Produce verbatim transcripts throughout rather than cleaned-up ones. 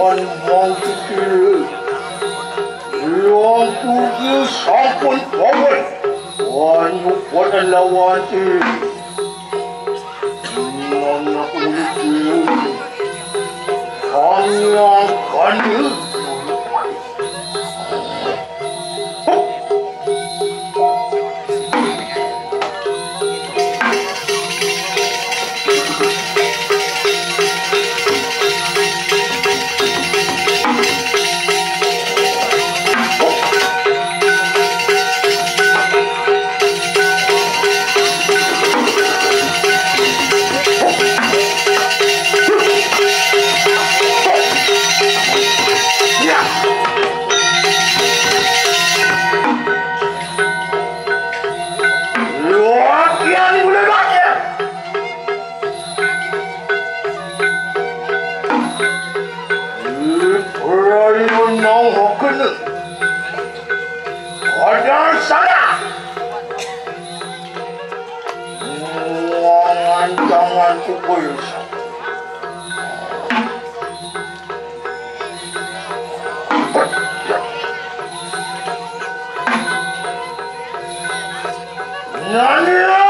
Tuhan mau pikir, yang tujuh sampun bawel, banyu pada lawan ti. Mana kulit dia? Hanya kani. Ada salah. Jangan, jangan ku pulsa. Nanya.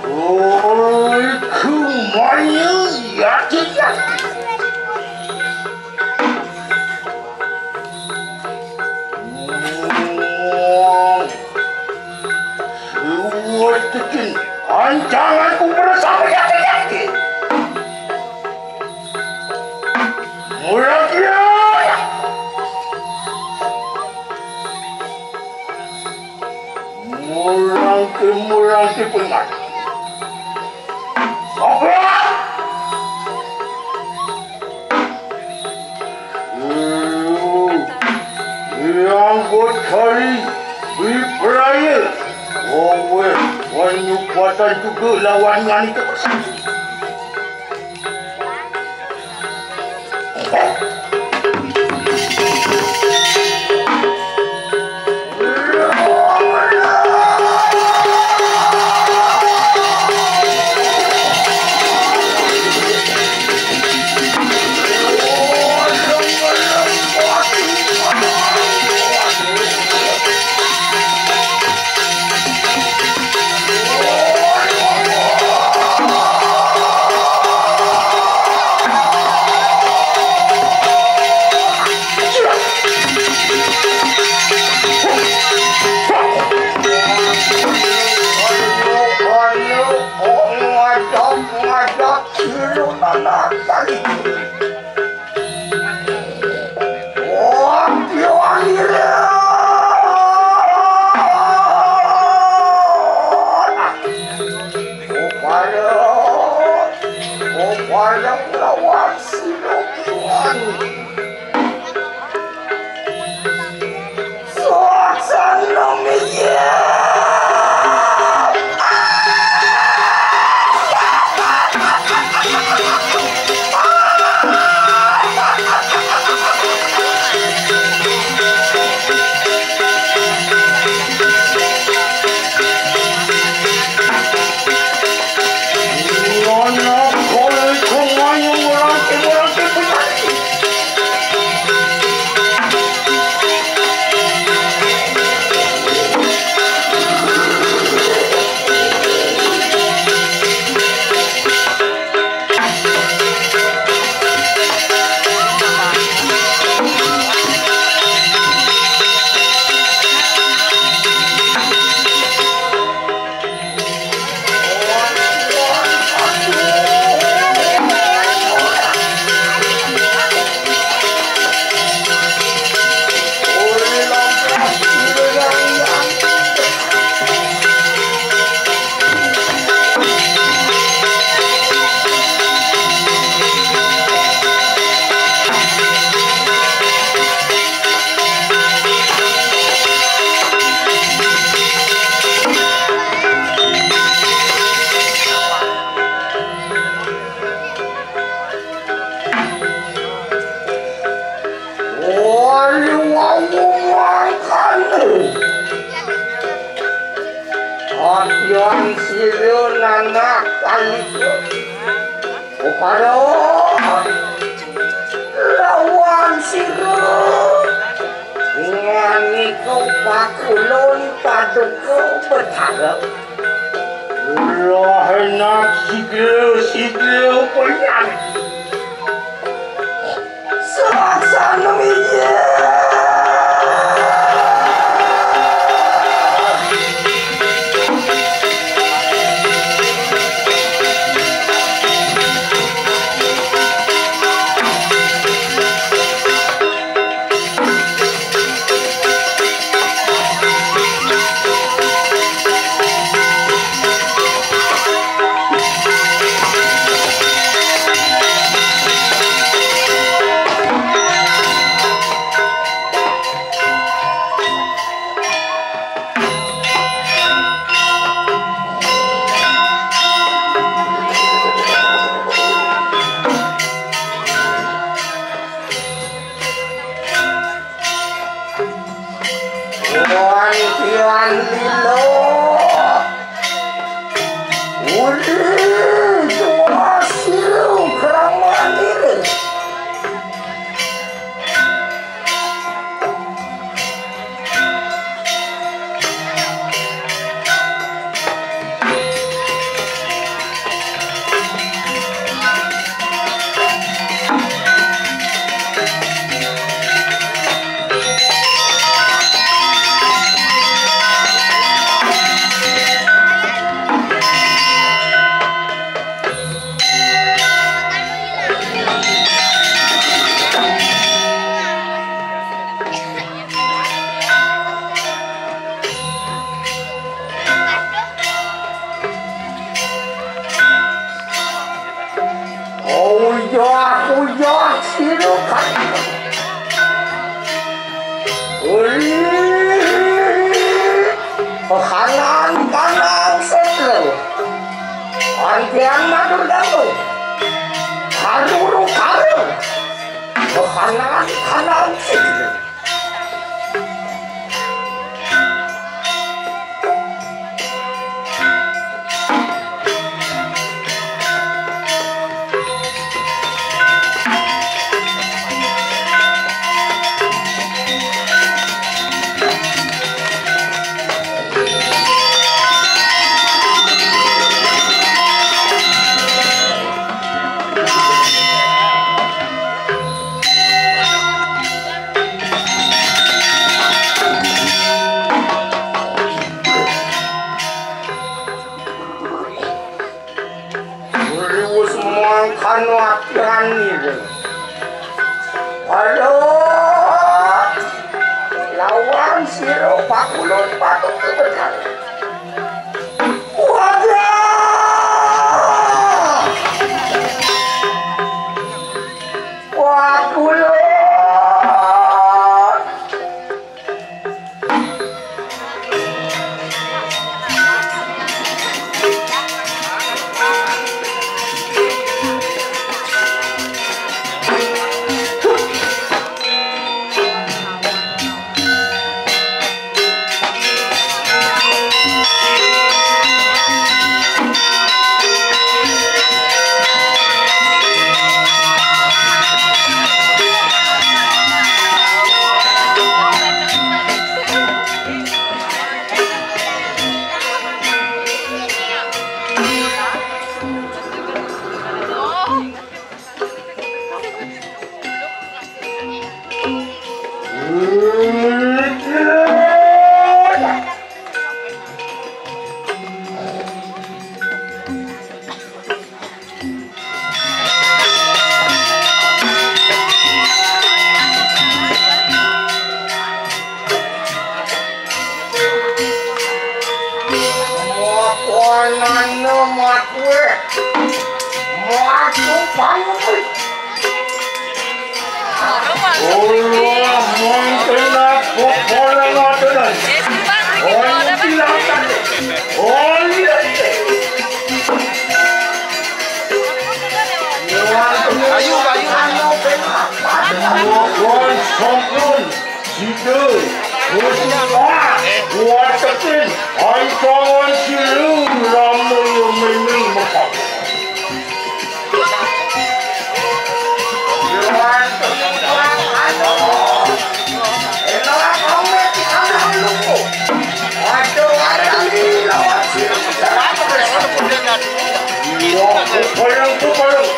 Oi, kumanya yakin-yakin. Semua tekin ancangan ku bersama yakin-yakin. Mula kira. Murangke, murangke pengat. Apa? Lu, yang buat hari, beri peraya. Owe, wanyu kuatan juga lawan ngani tu. Upaya, upaya nglawan Sinokiwan. Saksana miyah. Wali wau mangkane. Adyan sira nanak kalika. Upara lawan sira. Nganika pakulun paduka Betara. Roh enak sigra-sigra penyakit. Saksana miyah. Wantian lilo. Uri, tuwa siru, kerang manire. Uyah, uyah, sirup. Ui. Kanan, kanan, setro. Antian matur dangu. Karuru, karu. Kanan, kanan, setro. Riwus mangkano atiran nire. Halo, lawan siro pakulun patut kebetal. Wadah! Pakulun! Makuanana, makuwe. Maku pangupit. Allah, mangkena popolan adonan. Oi, silakan. Oi, iya. Ayo, ayo. Oi, sampun. Sida, wah, watekin, ancangan silu, rama ya miming mekak. Wah, kupayang, kupayang.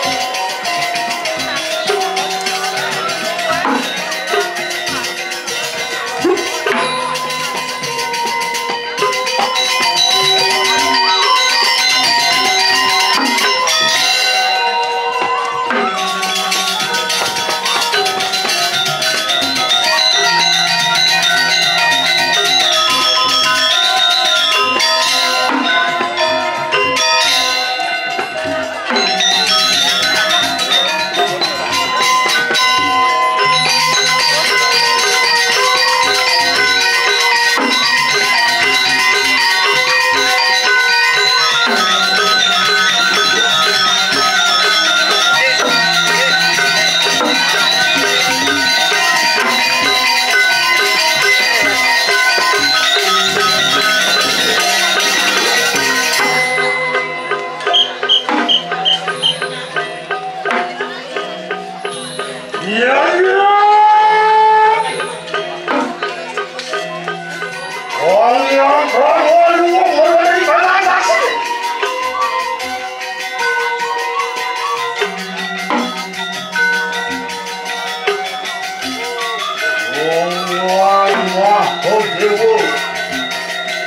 Wah, wah, oh dewa.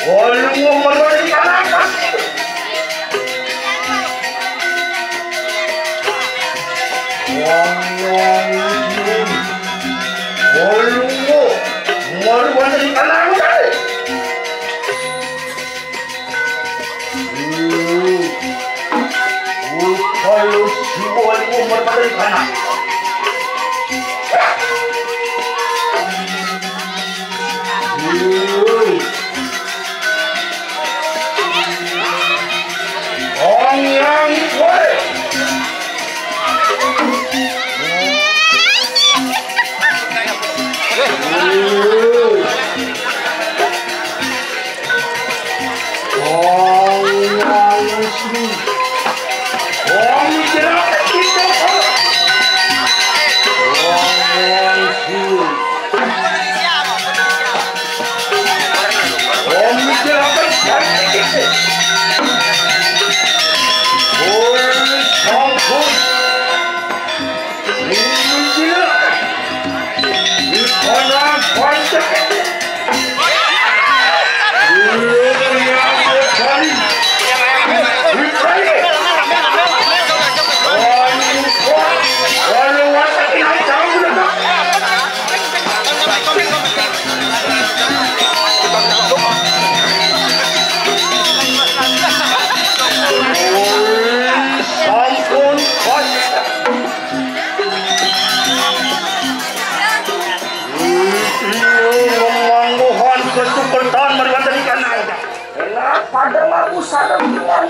Walu mau mereka. Wah, wah, walu mau mereka. Uy, uy, kayo siwa ni mo marmata ni kana. Uy. Ong yang kuwe. Uy. Sampun. Mangguhan kesukertan mari wonten ing kanang. Enak pada ngaku sadar dengan.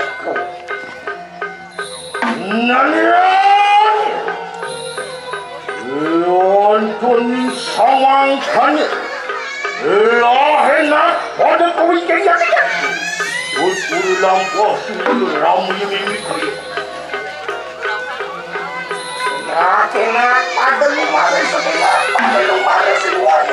Nanian. Wonten sawangkane. Lah enak pada kuwi kaya. Wis kuwi lampah sing ramu iki. Enak, enak, pada lumare sebelah, pada lumare seluar.